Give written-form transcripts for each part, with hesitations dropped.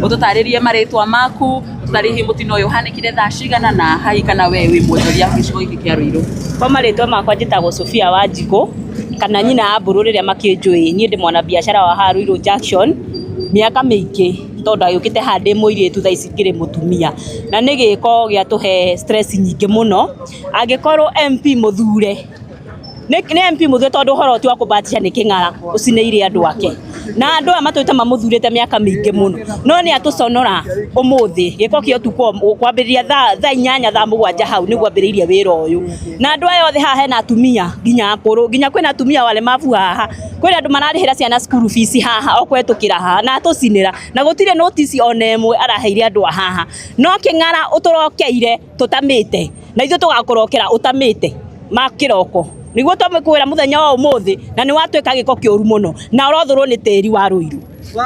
Ũtũtarĩrie marĩtwa maku, ũtũtarĩrie mũtino ũyũ ũhanĩkire thaa cigana na hahi kana we wĩ mwonjoria gĩcigo gĩkĩ kĩa Ruiru. Kwa marĩtwa makwa njĩtagwo Sophia Wanjikũ kana nyina wa mbũrũ rĩrĩa makĩnjũĩ. Niĩ ndĩ mwanabiacara wa haha Ruiru Junction mĩaka mĩingĩ tondũ ndagĩũkĩte haha ndĩ mũirĩtu thaa ici ngĩrĩ mũtumia. Na nĩ gĩko gĩatũhe stress nyingĩ mũno. Angĩkorwo MP mũthure nĩ MP mũthure tondũ ũhoro ti wa kũbahatisha nĩ kĩng'ara ũcinĩire andũ ake. Na andũ aya matũĩte mamũthurĩte mĩaka mĩingĩ mũno. No nĩ atũconora ũmũthĩ gĩko kĩa ũtukũ kwambĩrĩria thaa 8 thaa 7 hau nĩguo ambĩrĩirie wĩra ũyũ. Na andũ aya othe haha hena atumia nginya akũrũ, nginya kwĩna atumia walemavu haha, kwĩna andũ mararĩhĩra ciana cukuru fees haha o kũhetũkĩra haha na atũcinĩra na gũtirĩ notice ona ĩmwe araheire andũ a haha. No kĩng'ara ũtũrokeire tũtamĩte na ithuĩ tũgakũrokera ũtamĩte ma kĩroko. Nĩguo twamũkwĩra mũthenya wa ũmũthĩ na nĩ watuĩka gĩko kĩũru mũno na ũrothũrwo nĩ tĩri wa Ruiru.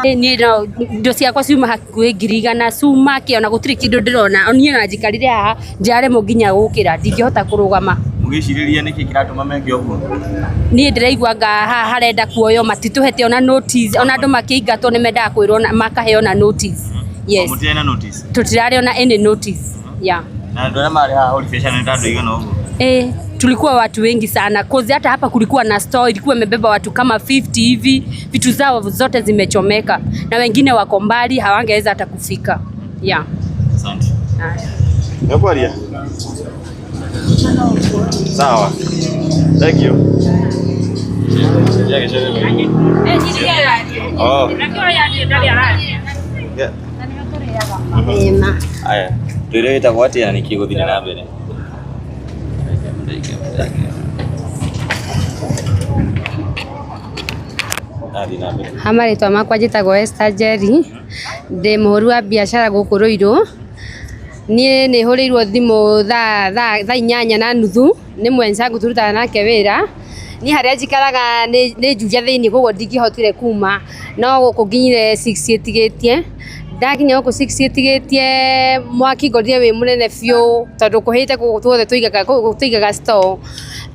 Niĩ no indo ciakwa ciuma hakuhĩ 100,000 cuma kĩ ona gũtirĩ kĩndũ ndĩrona. Niĩ ona njikarire haha ndĩraremwo nginya gũkĩra, ndingĩhota kũrũgama. Mũgĩcirĩria nĩkĩ kĩratũma meke ũguo? Niĩ ndĩraigua anga haha harenda kuoywo matitũhete ona notice, ona andũ makĩingatwo nĩ mendaga kwĩrwo makaheo na notice. Yes. Mũtirĩ na notice? Tũtirarĩ ona any notice. Yeah. Na andũ arĩa marĩ haha hũri biacara nĩ ta andũ aigana ũguo? Tulikuwa watu wengi sana cause hata hapa kulikuwa na store ilikuwa imebeba watu kama 50 hivi, vitu zao zote zimechomeka na wengine wako mbali hawangeweza hata kufika. Yeah. Asante. Nakwaria. Sawa. Thank you. Oh. Yeah. Aya, twĩre wĩtagwo atĩa na nĩkĩ gũthiĩ na mbere? Ha marĩtwa makwa njĩtagwo Esther Njeri, ndĩ mũhũri wa biacara gũkũ Ruiru. Niĩ nĩ hũrĩirwo thimũ thaa 8:30 nĩ mwenzangu tũrutaga nake wĩra. Niĩ harĩa njikaraga nĩ Juja thĩinĩ koguo ndingĩhotire kuma, no gũkũ nginyire 6 ĩtigĩtie. Ndakinya gũkũ 6 ĩtigĩtie mwaki ngorire wĩ mũnene biũ tondũ kũhĩte gũkũ tuothe tũigaga store.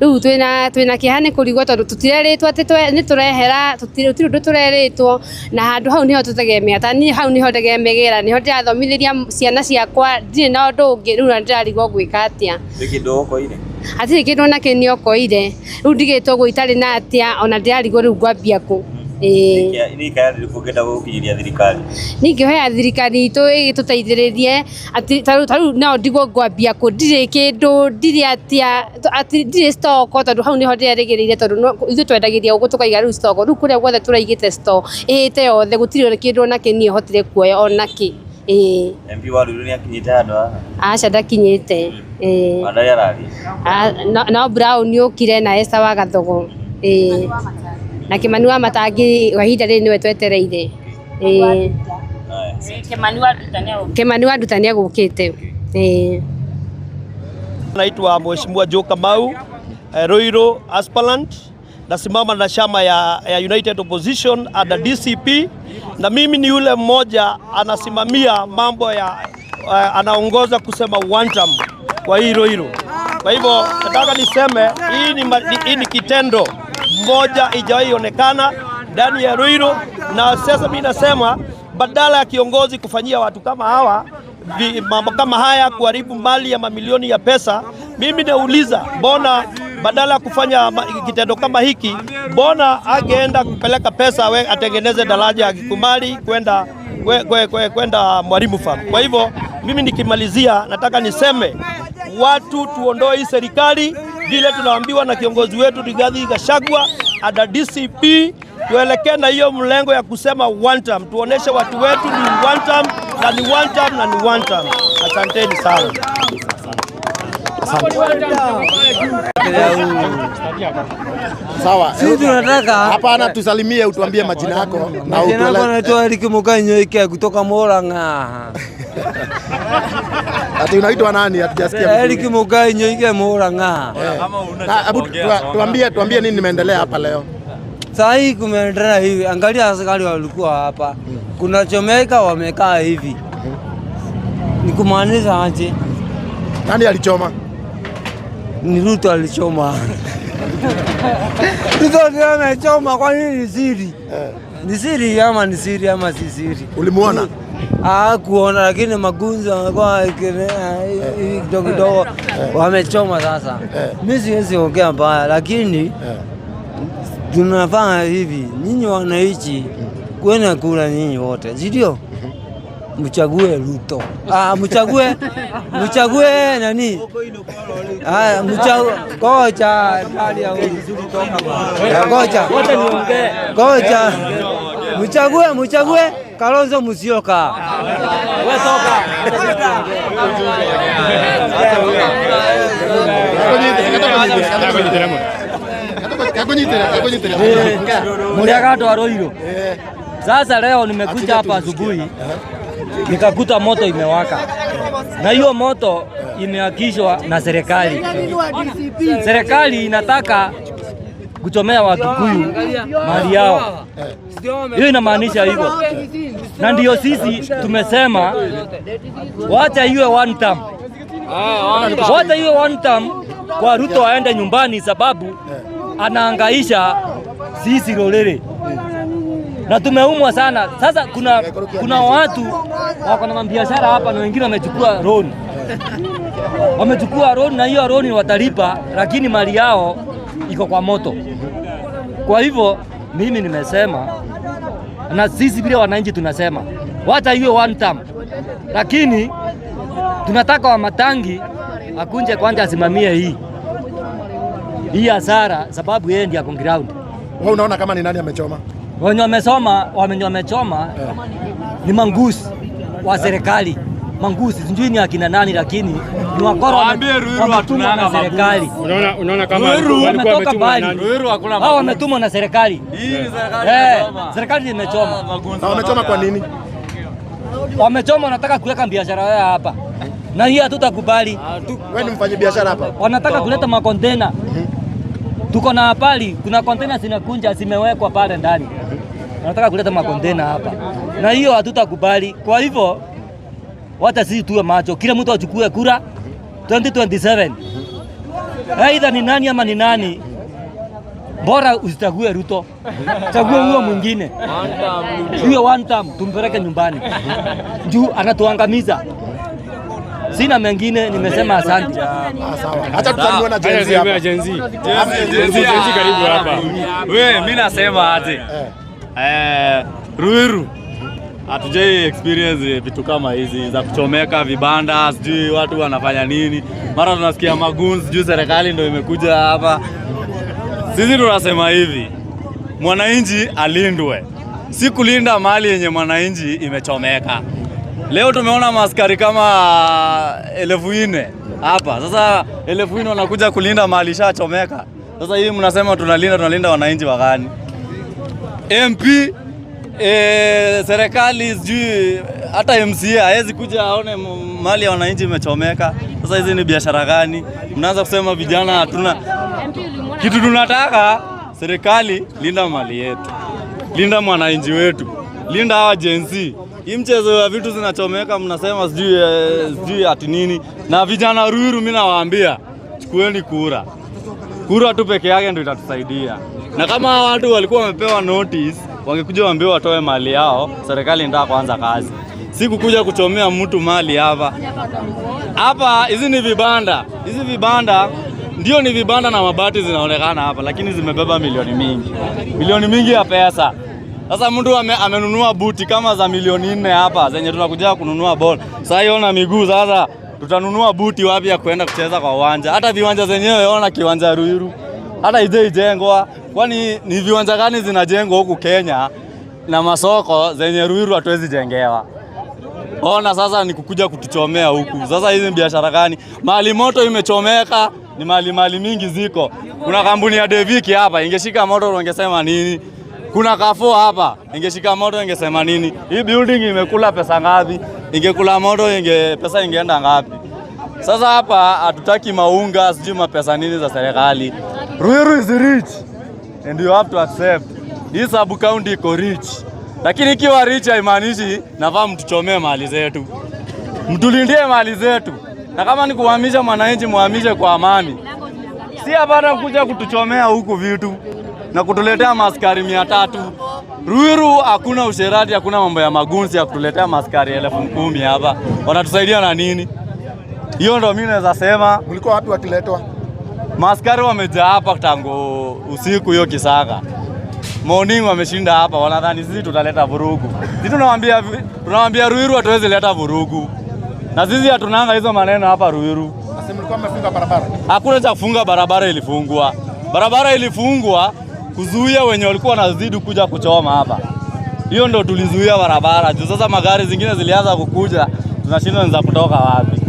Rĩu twĩna kĩeha nĩ kũrigwo tondũ tũtirerĩtwo atĩ nĩ tũrehera, gũtirĩ ũndũ tũrerĩtwo, na handũ hau nĩho tũtegemea. Ta niĩ hau nĩho ndegemagĩra, nĩho ndĩrathomithĩria ciana ciakwa, ndirĩ na ũndũ ũngĩ, rĩu ona ndĩrarigwo ngwĩka atĩa. Nĩ kĩndũ ũkoire? Hatirĩ kĩndũ ona kĩ nĩokoire, rĩu ndigĩtwo ũguo itarĩ na atĩa, ona ndĩrarigwo rĩu ngwambia kũ. Nĩ ikaya rĩrĩkũ ũngĩenda gũkinyĩria thirikari? Niĩ ingĩhoya thirikari itũ ĩgĩtũteithĩrĩrie atĩ ta rĩu no ndigwo ngwambia kũ, ndirĩ kĩndũ, ndirĩ atĩa, atĩ ndirĩ stock tondũ hau nĩho ndĩrerĩgĩrĩire tondũ ithuĩ twendagĩria gũkũ tũkaiga rĩu stock, rĩu kũrĩa guothe tũraigĩte store ĩhĩte yothe gũtirĩ kĩndũ ona kĩ niĩ hotire kuoya ona kĩ. MP wa Ruiru nĩakinyĩte handũ haha? Aca ndakinyĩte. Ona ndarĩ arathiĩ? No Brown ũkire na Esther wa Gathogo. Na Kimani wa Matangi kwa ihinda rĩrĩ nĩwe twetereire. Kimani wa Nduta nĩegũkĩte. Kimani wa Nduta nĩegũkĩte. Naitwa Mheshimiwa Joe Kamau, Ruiru aspirant. Nasimama na chama ya United Opposition under DCP, na mimi ni yule mmoja anasimamia mambo ya anaongoza kusema one term kwa hii Ruiru. Kwa hivyo nataka niseme hii ni kitendo moja haijawahi onekana ndani ya Ruiru, na sasa mimi nasema badala ya kiongozi kufanyia watu kama hawa mambo kama haya, kuharibu mali ya mamilioni ya pesa, mimi nauliza mbona badala ya kufanya kitendo kama hiki, mbona angeenda kupeleka pesa we atengeneze daraja ya Gikumali kwenda Mwalimu Farm. Kwa hivyo mimi nikimalizia nataka niseme watu tuondoe hii serikali vile tunaambiwa na kiongozi wetu Rigathi Gachagua ada DCP, tuelekee na hiyo mlengo ya kusema one term, tuoneshe watu wetu ni one term na ni one term na ni one term. Asanteni sana. Sawa. Sisi tunataka hapana, tusalimie utuambie majina yako na Majina utueleze. yangu naitwa Eric Mukanyoike kutoka Murang'a. Ati unaitwa nani? Hatujasikia vizuri. Eric Mukanyoike Murang'a. Na hebu tuambie nini nimeendelea hapa leo? Saa hii kumeendelea hivi, angalia askari walikuwa hapa. Kuna chomeka wamekaa hivi. Ni kumaanisha aje? Nani alichoma? Ni Ruto alichoma. Ruto ndiye amechoma, kwa nini ni siri? Ni siri ama ni siri ama si siri? Ulimuona? Hakuona, lakini magunzi wamekuwa hivi kidogo kidogo wamechoma sasa. Mimi siwezi ongea mbaya, lakini tunafanya hivi, nyinyi wananchi kwenda kura nyinyi wote, si ndio? Mchague Ruto. Ah, mchague nani? Ah, mchague goja goja. Wote niongee. Goja. Mchague Kalonzo Musyoka. Wewe toka. Mliagatwa Ruiru. Sasa leo nimekuja hapa asubuhi nikakuta moto imewaka, na hiyo moto imeakishwa na serikali. Serikali inataka kuchomea Wakikuyu mali yao, hiyo inamaanisha hivyo, na ndio sisi tumesema wacha iwe one term, wacha iwe one term kwa Ruto aende nyumbani, sababu anaangaisha sisi Rorere na tumeumwa sana. Sasa kuna watu wako na mabiashara hapa na wengine wamechukua loan, wamechukua loan na hiyo loan watalipa, lakini mali yao iko kwa moto. Kwa hivyo mimi nimesema na sisi vile wananchi tunasema wacha iwe one term, lakini tunataka Wamatangi akunje kwanza asimamie hii hasara, sababu yeye ndiye ako ground. Wewe unaona kama ni nani amechoma? Wenye wamesoma wenye wamechoma ni mangusi wa serikali, mangusi sijui ni akina nani, lakini ni wakora wametumwa na serikali. Unaona kama walikuwa Wametoka wametumwa na mbali, nani? hao wametumwa na serikali. Serikali imechoma. Na wamechoma kwa nini? Wamechoma, wanataka kuweka biashara yao hapa, na hii hatutakubali. Wewe ni mfanyabiashara hapa? Wanataka kuleta makontena. Tuko na pali, kuna kontena zinakunja zimewekwa pale ndani. Wanataka kuleta makontena hapa, na hiyo hatutakubali. Kwa hivyo wacha sisi tuwe macho, kila mtu achukue kura 2027. Aidha ni nani ama ni nani, bora usichague Ruto, chague huyo mwingine, huyo one term tumpeleke nyumbani juu anatuangamiza. Sina mengine, nimesema asante. Acha tutanue na Gen Z hapa. Gen Z. Gen Z karibu hapa. We, mimi nasema aje? Ruiru hatujai experience vitu kama hizi za kuchomeka vibanda, sijui watu wanafanya nini. Mara tunasikia maguns, sijui serikali ndio imekuja hapa. Sisi tunasema hivi, mwananchi alindwe, si kulinda mali yenye mwananchi imechomeka. Leo tumeona maaskari kama 4,000 hapa. Sasa 4,000 wanakuja kulinda mali ishachomeka. Sasa hii mnasema tunalinda wananchi wa gani? MP serikali sijui hata MCA hawezi kuja aone mali ya wananchi imechomeka. Sasa hizi ni biashara gani? Mnaanza kusema vijana hatuna kitu. Tunataka serikali linda mali yetu, linda mwananchi wetu, linda hawa Gen Z. Hii mchezo ya vitu zinachomeka mnasema sijui ati nini. Na vijana Ruiru mimi nawaambia chukueni kura. Kura tu peke yake ndio itatusaidia. Na kama hawa watu walikuwa wamepewa notice, wangekuja waambiwe watoe mali yao, serikali ndio kuanza kazi. Si kukuja kuchomea mtu mali hapa. Hapa hizi ni vibanda. Hizi vibanda ndio ni vibanda na mabati zinaonekana hapa, lakini zimebeba milioni mingi. Milioni mingi ya pesa. Sasa mtu amenunua buti kama za milioni 4 hapa zenye tunakuja kununua ball. Sasa hiyo na miguu sasa tutanunua buti wapi ya kuenda kucheza kwa uwanja? Hata viwanja zenyewe ona kiwanja Ruiru hata ijengwa. Kwani ni viwanja gani zinajengwa huku Kenya na masoko zenye Ruiru hatuwezi jengewa? Ona sasa ni kukuja kutuchomea huku. Sasa hizi biashara gani? Mali moto imechomeka, ni mali mingi ziko. Kuna kampuni ya Deviki hapa ingeshika moto wangesema nini? Kuna Carrefour hapa ingeshika moto ingesema nini? Hii building imekula pesa ngapi? Ingekula moto pesa ingeenda ngapi? Sasa hapa hatutaki maunga, sijui mapesa nini za serikali. Ruiru is rich and you have to accept. Hii sub county iko rich. Lakini ikiwa rich haimaanishi nafaa mtuchomee mali zetu. Mtulindie mali zetu. Na kama ni kuhamisha mwananchi, muhamishe kwa amani. Si hapana kuja kutuchomea huku vitu na kutuletea maskari 300. Ruiru hakuna usherati, hakuna mambo ya magunzi ya kutuletea maskari 10,000 hapa. Wanatusaidia na nini? Hiyo ndo mimi naweza sema. Mlikuwa wapi wakiletwa? Maskari wamejaa hapa tangu usiku hiyo Kisaka. Morning wameshinda hapa, wanadhani sisi tutaleta vurugu. Sisi tunawaambia Ruiru hatuwezi leta vurugu. Na sisi hatunanga hizo maneno hapa Ruiru. Sasa mlikuwa mmefunga barabara? Hakuna cha kufunga barabara, ilifungwa. Barabara ilifungwa kuzuia wenye walikuwa wanazidi kuja kuchoma hapa. Hiyo ndo tulizuia barabara. Juu sasa magari zingine zilianza kukuja, tunashindwa za kutoka wapi.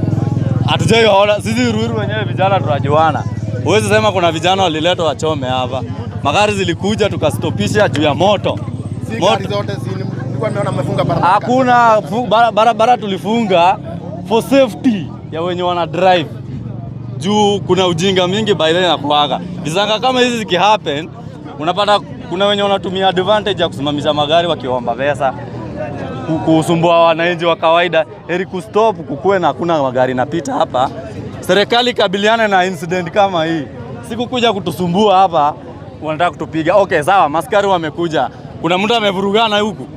Hatujaiona sisi Ruiru wenyewe vijana tunajuana. Huwezi sema kuna vijana waliletwa wachome hapa. Magari zilikuja tukastopisha juu ya moto. Si gari zote nilikuwa nimeona mmefunga barabara. Hakuna barabara tulifunga for safety ya wenye wana drive. Juu kuna ujinga mingi by the way inakuaga. Visanga kama hizi ziki happen, unapata kuna wenye wanatumia advantage ya kusimamisha magari wakiomba pesa, kusumbua wananchi wa kawaida. Heri kustop kukue na hakuna magari napita hapa. Serikali kabiliane na incident kama hii. Sikukuja kutusumbua hapa, wanataka kutupiga. Okay, sawa, maskari wamekuja. Kuna mtu amevurugana huku?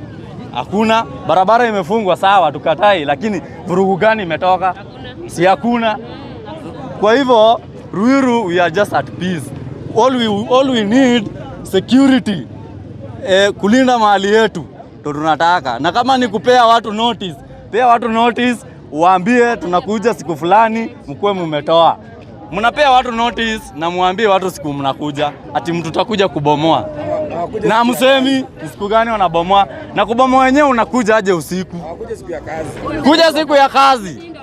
Hakuna. Barabara imefungwa, sawa, tukatai, lakini vurugu gani imetoka? Si hakuna. Kwa hivyo Ruiru we are just at peace. All we need security. Kulinda mali yetu ndo tunataka. Na kama ni kupea watu notice, pea watu notice, waambie tunakuja siku fulani, mkuwe mmetoa. Mnapea watu notice na muambie watu siku mnakuja, ati mtu tutakuja kubomoa. Na msemi siku gani wanabomoa? Na kubomoa wenyewe unakuja aje usiku? Kuja siku ya kazi.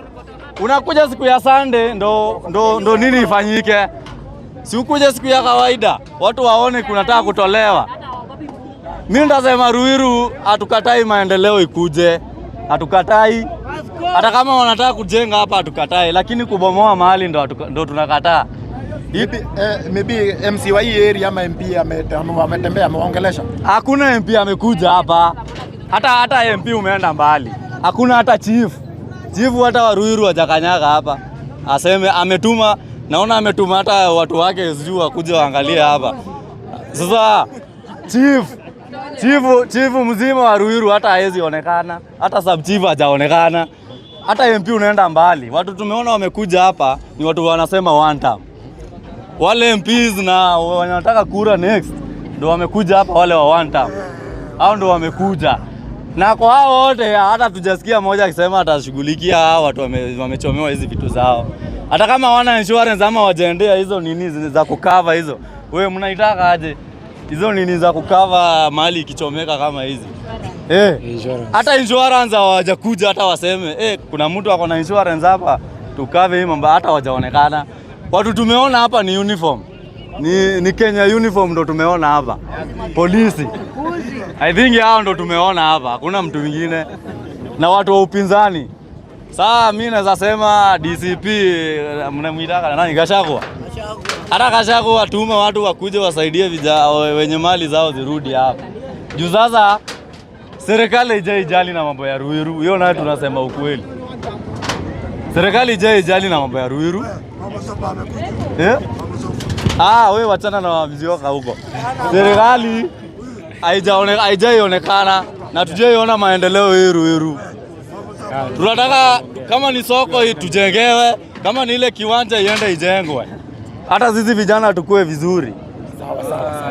Unakuja siku ya Sunday ndo nini ifanyike? Si ukuja siku ya kawaida, watu waone kunataka kutolewa. Mimi nitasema Ruiru hatukatai maendeleo ikuje. Hatukatai. Hata kama wanataka kujenga hapa hatukatai, lakini kubomoa mahali ndo tunakataa. Maybe MC wa hii area ama MP ametembea ameongelesha. Hakuna MP amekuja hapa. Hata MP umeenda mbali. Hakuna hata chief. Chief hata wa Ruiru hajakanyaga hapa. Aseme ametuma, naona ametuma hata watu wake sijui wakuja waangalie hapa. Sasa chief mzima wa Ruiru hata haezi onekana, hata sub chief hajaonekana. Hata MP unaenda mbali. Watu tumeona wamekuja hapa ni watu wanasema one term. Wale MPs na wanataka kura next ndo wamekuja hapa, wale wa one term. Hao ndo wamekuja. Na kwa hao wote hata tujasikia mmoja akisema atashughulikia hao watu wamechomewa hizi vitu zao. Hata kama wana insurance ama wajaendea hizo nini za kukava hizo. Wewe mnaitaka aje? Hizo nini za kukava mali ikichomeka kama hizi? Hata insurance hawajakuja hata waseme, kuna mtu ako na insurance hapa, tukave hii mambo, hata hawajaonekana. Watu tumeona hapa ni uniform. Ni Kenya uniform ndo tumeona hapa. Polisi. I think hao ndo tumeona hapa. Hakuna mtu mwingine. Na watu wa upinzani. Sasa mimi naweza sema DCP mnamuitaka nani, Gachagua? Hata Gachagua watume watu wakuje wasaidie vijana wenye mali zao zirudi hapa. Juu sasa serikali haijali na mambo ya Ruiru. Hiyo nayo tunasema ukweli. Serikali haijali na mambo ya Ruiru. Wewe wachana na mzioka huko. Serikali haijaonekana na tujaiona maendeleo hii Ruiru. Tunataka kama ni soko hii tujengewe, kama ni ile kiwanja iende ijengwe. Hata sisi vijana tukue vizuri.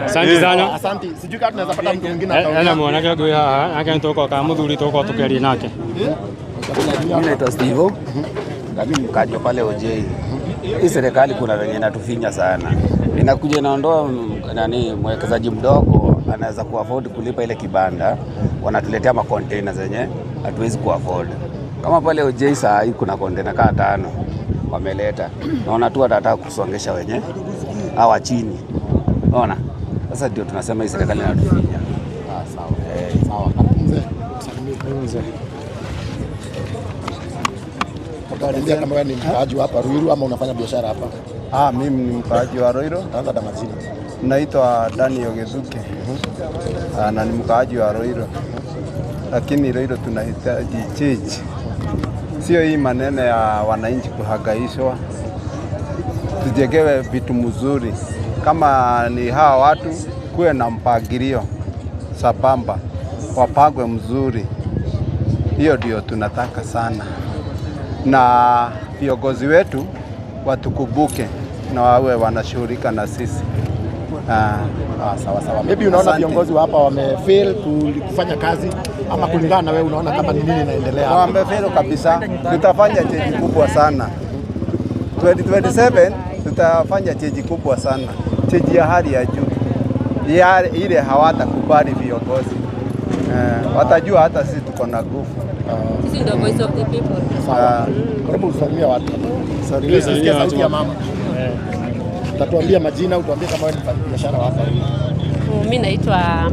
Asante sana. Asante. Sijui kama tunaweza pata mtu mwingine ataongea. Ena mwanake gwe haha, ake nitoko ka muthuri toko tukerie nake. Mimi naitwa Steve. Na mimi mkaji pale OJ. Hii serikali kuna venye inatufinya sana. Inakuja inaondoa nani mwekezaji mdogo anaweza kuafford kulipa ile kibanda, wanatuletea ma container zenye hatuwezi kuafford. Kama pale OJ saa hii kuna container kaa 5 wameleta. Naona tu watataka kusongesha wenye hawa chini. Unaona? Sasa ndio tunasema hii serikali inatufinya. Sawa. Sawa. Mzee, msalimie. Mzee. Kama wewe ni mkaaji hapa Ruiru ama unafanya biashara hapa? Mimi ni mkaaji wa Ruiru. Anza na majina. Naitwa Daniel Gezuke. Na ni mkaaji wa Ruiru. Lakini Ruiru tunahitaji change. Sio hii maneno ya wananchi kuhangaishwa. Tujengewe vitu mzuri. Kama ni hawa watu kuwe na mpangilio. sambamba, wapangwe mzuri. Hiyo ndio tunataka sana, na viongozi wetu watukumbuke na wawe wanashughulika na sisi. Sawa sawa. Maybe unaona viongozi wa hapa wamefail kufanya kazi ama kulingana na wewe unaona kama ni nini inaendelea? Wamefail kabisa. Tutafanya change kubwa sana. 2027 tutafanya change kubwa sana. Change ya hali ya juu. Ya ile hawatakubali viongozi. Watajua hata sisi tuko na nguvu. Sisi ndio voice of the people. Sawa. Karibu usalimie watu. Salimia sauti ya mama. Utatuambia majina, utuambie kama wewe ni mfanyabiashara hapa. Mimi naitwa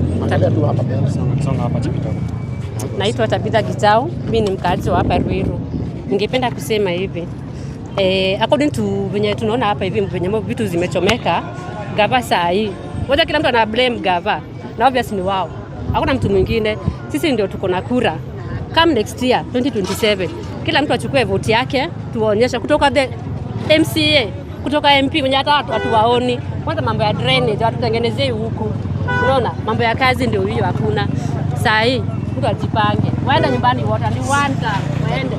Naitwa Tabitha Gitau, mimi ni mkaazi wa hapa Ruiru. Ningependa kusema hivi. According to venye tunaona hapa hivi venye vitu zimechomeka, gava saa hii. Wote kila mtu ana blame gava. Na obviously ni wao. Hakuna mtu mwingine. Sisi ndio tuko na kura. Come next year 2027, kila mtu achukue vote yake, tuonyeshe kutoka the MCA, kutoka MP mwenye hata hatuwaoni. Kwanza mambo ya drainage watutengenezee huku. Unaona mambo ya kazi ndio hiyo hakuna. Saa hii mtu ajipange. Waende nyumbani wote ni one time, waende.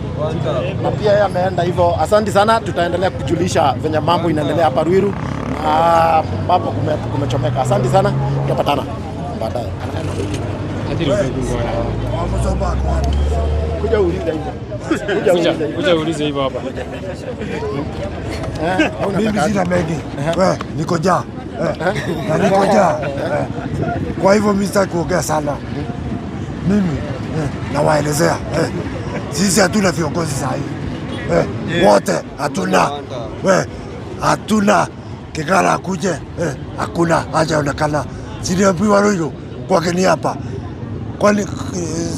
Na pia yeye ameenda hivyo. Asante sana, tutaendelea kujulisha venye mambo inaendelea hapa Ruiru. Mambo kumechomeka. Asante sana, tutapatana baadaye. Kuja uulize hivyo. Kuja uulize hivyo hapa. Mimi sina mengi. Wewe niko njaa. Na niko njaa. Kwa hivyo mimi sitaki kuongea sana. Mimi nawaelezea. Sisi hatuna viongozi saa hii. Wote hatuna. Hatuna Kigara akuje. Hakuna, hajaonekana. Siliambiwa Ruiru kwake ni hapa. Kwani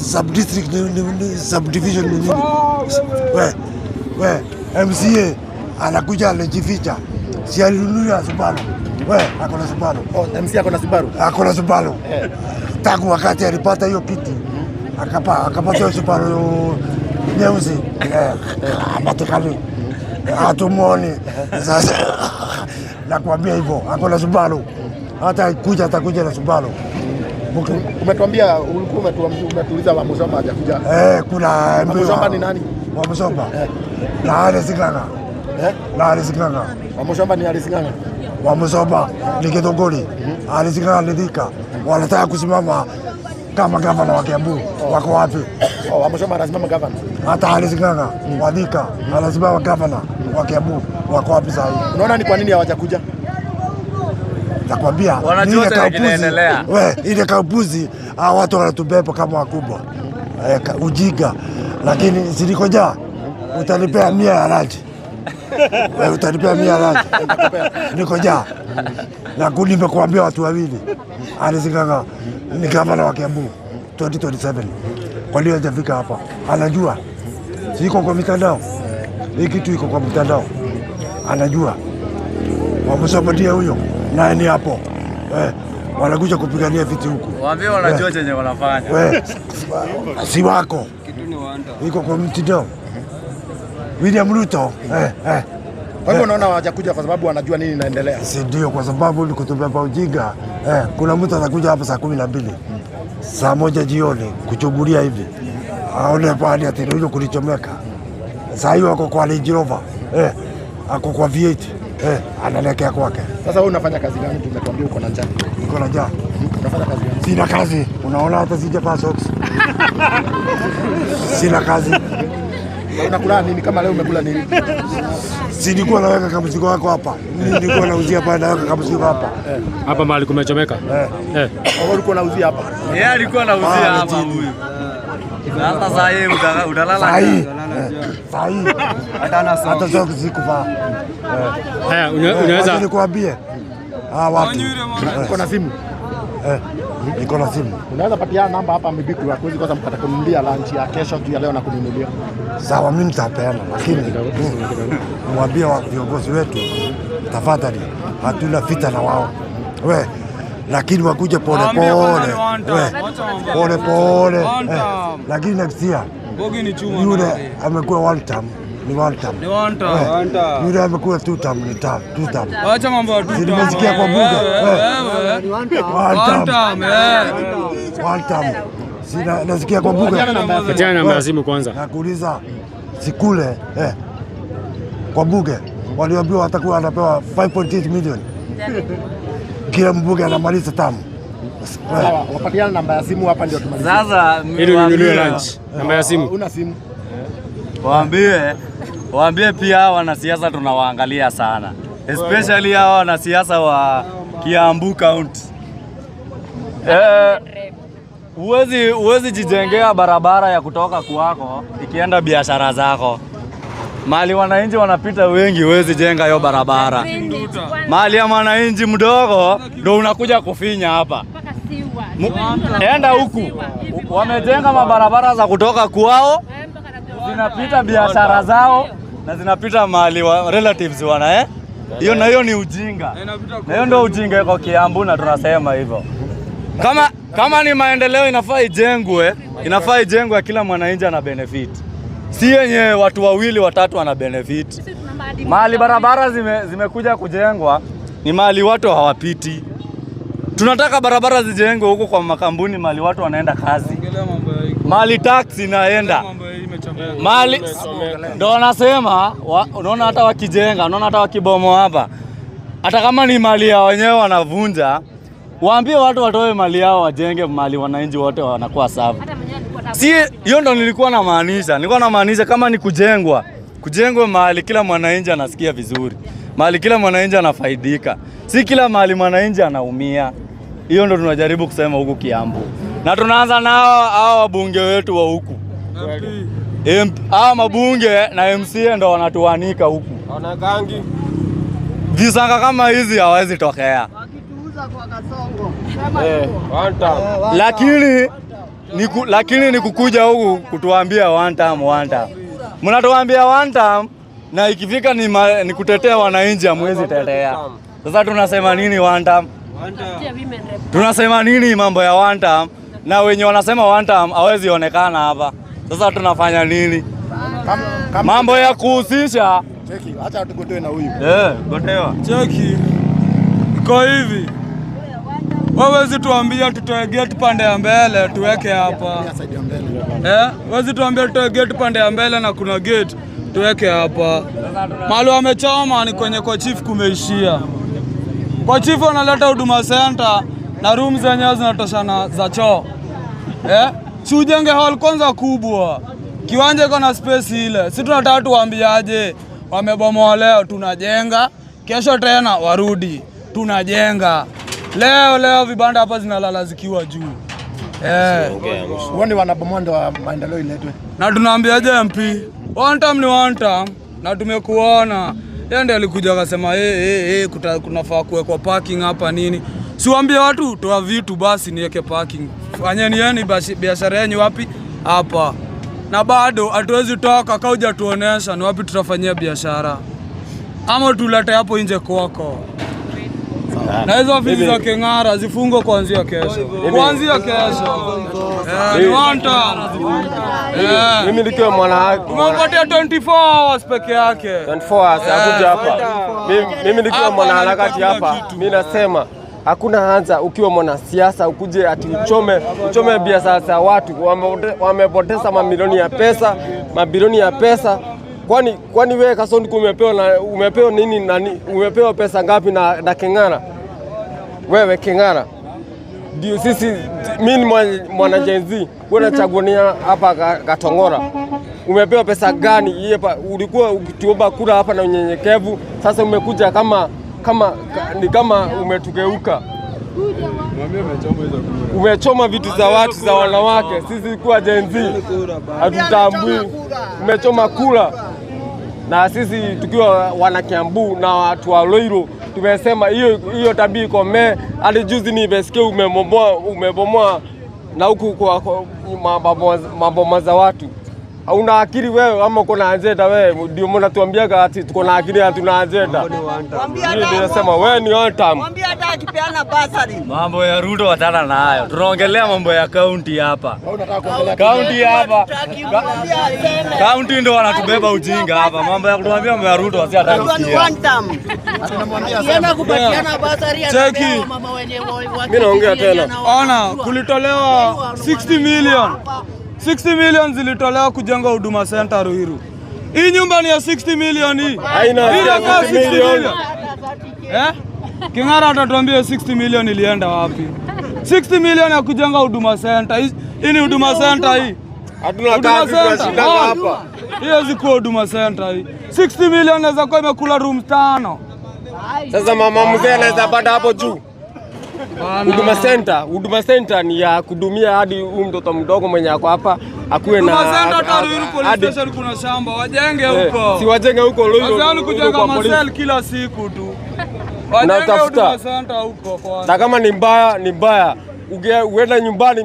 sub district ni subdivision ni nini? We MCA anakuja anajificha. Si alinunua Subaru. We ako na Subaru. Oh, MCA ako na Subaru. Ako na Subaru. Tangu wakati alipata hiyo kiti akapata hiyo Subaru nyeusi. Hapatikani. Hatumuoni. Sasa nakwambia hivyo, ako na Subaru. Hata kuja atakuja na Subaru. Umetuambia ulikuwa umetuuliza wa Musoma hajakuja. Kuna Musoma ni nani? Wa Musoma. Na Alice Ng'ang'a. Na Alice Ng'ang'a. Wa Musoma ni Alice Ng'ang'a. Wa Musoma ni Githunguri. Alice Ng'ang'a ni Thika. Wanataka kusimama kama gavana wa Kiambu. Wako wapi? Wa Musoma anasimama gavana. Hata Alice Ng'ang'a wa Thika anasimama gavana wa Kiambu. Wako wapi sasa hivi? Unaona ni kwa nini hawajakuja? Nakwambia ile kaupuzi watu wanatubeba kama wakubwa. Ujinga. Lakini siliko njaa utanipea 100 ya lunch. Utanipea 100 ya lunch. Niko njaa. Na nimekuambia watu wawili. Alice Ng'ang'a ni gavana wa Kiambu 2027. Kwa nini hajafika hapa? Anajua. Siko kwa mitandao. Hii kitu iko kwa mtandao. Anajua. Wamusoma ndiye huyo. Na ni hapo. Wanakuja kupigania viti huku. Waambie wanajua chenye wanafanya. Si wako. Iko kwa mtandao. William Ruto. Kwa hivyo unaona hawajakuja kwa sababu wanajua nini inaendelea. Si ndio, kwa sababu ni kutubeba ujinga. Kuna mtu atakuja hapa saa 12. Saa 1 jioni kuchungulia hivi. Aone pale ati ndio kulichomeka. Saa hiyo ako kwa Range Rover. Ako kwa V8. Anaelekea kwake. Sasa wewe unafanya kazi gani? Tumetuambia uko na njaa. Niko na njaa. Unafanya kazi gani? Sina kazi. Unaona hata sijavaa socks. Sina kazi. Unakula nini kama leo umekula nini? Si nilikuwa naweka kama mzigo wako hapa. Mimi nilikuwa nauzia pale, naweka kama mzigo hapa. Hapa mahali kumechomeka. Wewe ulikuwa unauzia hapa? Yeye alikuwa anauzia hapa huyu. Sasa saa hii utalala. Saa hii. Hata socks sikuvaa. Haya, unaweza nikuambie. Watu. Uko na simu? Niko na simu. Unaweza patia namba hapa mbiku ya kuwezi kwanza mkata kununulia lunch ya kesho juu ya leo na kununulia. Sawa, mimi nitapeana, lakini mwambie wa viongozi wetu tafadhali, hatuna vita na wao. We, lakini wakuje pole pole. We, pole pole. Lakini next year yule amekuwa one term, Ni one term. Ni one term. One term. Yule amekuwa two term ni term, two term. Acha mambo ya two term. Nimesikia kwa bunge. One term. One term. Sina nasikia kwa bunge. Achana namba ya simu kwanza. Nakuuliza sikule kwa bunge waliambiwa watakuwa wanapewa 5.8 million. Kila mbunge anamaliza tamu. Sawa, wapatiana namba ya simu hapa ndio tumalizie. Sasa ili ununuliwe lunch. Namba ya simu. Una simu. Waambie pia wanasiasa tunawaangalia sana. Especially hawa wanasiasa wa Kiambu County. Huwezi jijengea barabara ya kutoka kwako ikienda biashara zako. Mali wananchi wanapita wengi, huwezi jenga hiyo barabara. Mali ya mwananchi mdogo ndo unakuja kufinya hapa. Enda huku. Wamejenga mabarabara za kutoka kwao, zinapita biashara zao na zinapita mali wa relatives wana Hiyo na hiyo ni ujinga. Na hiyo ndio ujinga iko Kiambu na tunasema hivyo. Kama ni maendeleo inafaa ijengwe, inafaa ijengwe kila mwananchi ana benefit. Si yenye watu wawili watatu wana benefit. Mali barabara zimekuja kujengwa ni mali watu hawapiti. Tunataka barabara zijengwe huko kwa makampuni mali watu wanaenda kazi. Mali taxi inaenda. Mali ndio wanasema, unaona hata wakijenga, unaona hata wakibomoa hapa. Hata kama ni mali ya wenyewe wanavunja, waambie watu watoe mali yao wajenge mali wananchi wote wanakuwa sawa. Si hiyo ndo nilikuwa namaanisha. Nilikuwa namaanisha kama ni kujengwa, kujengwe mahali kila mwananchi anasikia vizuri. Mahali kila mwananchi anafaidika. Si kila mahali mwananchi anaumia. Hiyo ndo tunajaribu kusema huku Kiambu. Na tunaanza na hao wabunge wetu wa huku. Hao mabunge na MCA ndo wanatuanika huku. Wanakangi. Visanga kama hizi hawezi tokea. Lakini ni kukuja huku kutuambia one term, one term. Mnatuambia one term na ikifika ni kutetea wananchi hamwezi tetea. Sasa tunasema nini one term? Tunasema nini mambo ya one term? Na wenye wanasema one term hawezi onekana hapa. Sasa tunafanya nini? Mambo ya kuhusisha. Cheki, acha tugotewe na huyu. Gotewa. Cheki. Iko hivi. Wewe tuambia tutoe gate pande ya mbele tuweke hapa. Wewe tuambia tutoe gate pande ya mbele na kuna gate tuweke hapa. Mahali wamechoma ni kwenye kwa chief kumeishia. Kwa chief wanaleta huduma center na room zenyewe zinatoshana za choo. Si ujenge hall kwanza kubwa. Kiwanja iko na space ile. Si tunataka tuwaambiaje wamebomoa leo tunajenga, kesho tena warudi tunajenga. Leo vibanda hapa zinalala zikiwa juu. Uone wanabomoa ndo maendeleo iletwe. Na tunaambiaje MP? One term ni one term na tumekuona. Yeye ndiye alikuja akasema kunafaa kuwekwa parking hapa nini. Siwaambie watu toa vitu basi niweke parking. Fanyeni yeni biashara yenu wapi? Hapa. Na bado hatuwezi toka kama hujatuonesha ni wapi tutafanyia biashara. Ama tulete hapo nje kwako. Na hizo ofisi za Keng'ara zifungwe kuanzia kesho. Kuanzia kesho. Ni one term. Mimi nikiwa mwana umempatia 24 hours peke yake. 24 hours akuja hapa. Mimi nikiwa mwanaharakati hapa, mimi nasema hakuna haja ukiwa mwanasiasa ukuje ati uchome biashara za watu. Wamepoteza mamilioni ya pesa, mabilioni ya pesa. Kwani wewe Kasongo umepewa nini nani? Umepewa pesa ngapi na Keng'ara? Wewe Keng'ara. Ndio sisi, mimi ni mwana Gen Z, wewe unachaguania hapa Katongora. Umepewa pesa gani? Ulikuwa ukituomba kura hapa na unyenyekevu, sasa umekuja kama ni kama umetugeuka. Umechoma vitu za watu za wanawake. Sisi kwa Gen Z hatutambui. Umechoma kura. Na sisi tukiwa wana Kiambu na watu wa Ruiru tumesema hiyo tabia ikomee. Hadi juzi nimesikia umebomoa na huku kwa maboma za watu. Una akili wewe ama uko na agenda wewe? Ndio mnatuambiaga ati tuko na akili, hatuna agenda. Mimi nasema wewe ni one time. Mwambie hata akipeana basari. Mambo ya Ruto wachana nayo. Tunaongelea mambo ya kaunti hapa. Kaunti hapa. Kaunti ndio wanatubeba ujinga hapa. Mambo ya kutuambia mambo ya Ruto si hata kusikia. Akienda kupatiana basari anapewa mama wenye. Mimi naongea tena. Ona, kulitolewa 60 million. 60 million zilitolewa kujenga Huduma Center Ruiru. Hii nyumba ni ya 60 million hii. Haina Inakaa 60 60 million. million. Eh? King'ara atatuambia 60 million ilienda wapi? 60 million ya kujenga Huduma Center. Hii ni Huduma Center hii. Hatuna Huduma kazi, Center. tunashindana hapa. Hii haiwezi kuwa Huduma Center hii. 60 million inaweza kuwa imekula room 5. Sasa mama mzee anaweza panda hapo juu. Huduma Center ni ya kudumia hadi huyu mtoto mdogo mwenye ako hapa akuwe na Huduma Center hata Ruiru police hadi- station kuna shamba, wajenge Eh, huko. si wajenge huko Ruiru. Wazee Ruiru kujenga kwa polisi. masel kila siku tu. Wajenge Natafuta. Huduma Center huko kwanza. Na kama ni mbaya ni mbaya. Uenda nyumbani,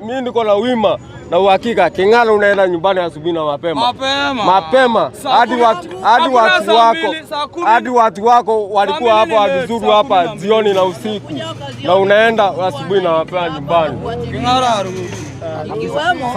mi niko na wima na uhakika King'ara unaenda nyumbani asubuhi na mapema. Mapema hadi watu wako hadi watu wako walikuwa hapo wakizuru hapa jioni na usiku, na unaenda asubuhi na mapema nyumbani. King'ara arudi. Ikiwemo